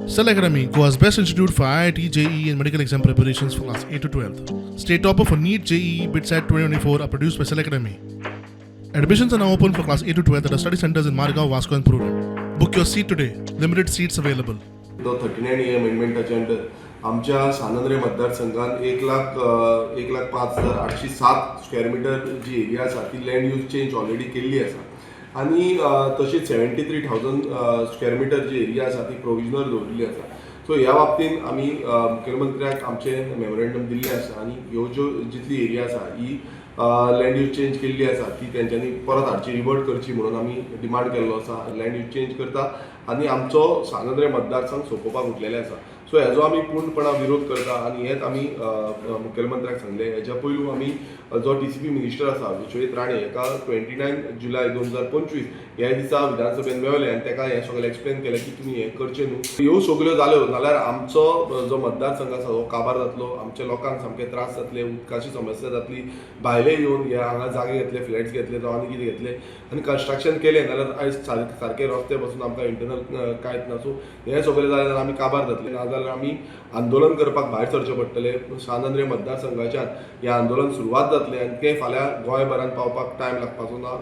Cell Academy, Goa's best institute for IIT, JEE, and medical exam preparations for class 8 to 12. State topper for NEET, JEE, BITSAT 2024 are produced by Cell Academy. Admissions are now open for class 8 to 12 at our study centers in Margao, Vasco, and Prudent. Book your seat today. Limited seats available. तो 39 ए अमेंडमेंटाच्या under आमच्या सांत मतदारसंघात 1,05,807 square metre जी area आसा ती land use change already केल्ली आसा आनी तशीच 73,000 square meter जी एरिया आसा ती प्रोविजनल दवरिल्ली आसा. सो ह्या बाबतीन आमी मुखेलमंत्र्याक आमचें मेमोरेंडम दिल्लें आसा आनी ह्यो ज्यो जितली एरिया आसा ही लँड यूज चेंज केल्ली आसा ती तेंच्यांनी परत हाडची, रिवर्ट करची म्हणून आमी डिमांड केल्लो आसा. लँड यूज चेंज करता आनी आमचो सांत मतदारसंघ सोंपोवपाक उठलेले आसा. सो हेजो आमी पूर्णपणान विरोध करता आनी हेच आमी मुखेलमंत्र्याक सांगलें. हेज्या पयलू आमी जो टीसीपी मिनिस्टर आसा विश्वजीत राणे हेका 29 जुलय 2025 ह्या दिसा विधानसभेन मेवले आनी ताका हें सगळें एक्सप्लेन केलें की तुमी हें करचें न्हू. ह्यो सगल्यो जाल्यो जाल्यार आमचो जो मतदारसंघ आसा हो काबार जातलो, आमच्या लोकांक सामके त्रास जातले, उदकाची समस्या जातली. भायले येवन हे हांगा जागे घेतले, फ्लॅट्स घेतले जावं आनी कितें घेतले आनी कन्स्ट्रक्शन केलें जाल्यार आयज सारके रस्ते बसून आमकां इंटरनल कांयच ना. सो हें सगळें जालें जाल्यार आमी काबार जातले, नाजाल्यार आमी आंदोलन करपाक भायर सरचें पडटलें. सांत आंद्रे मतदारसंघाच्यान हें आंदोलन सुरवात जातलें आनी तें फाल्यां गोंयभरान पावपाक टायम लागपाचो ना.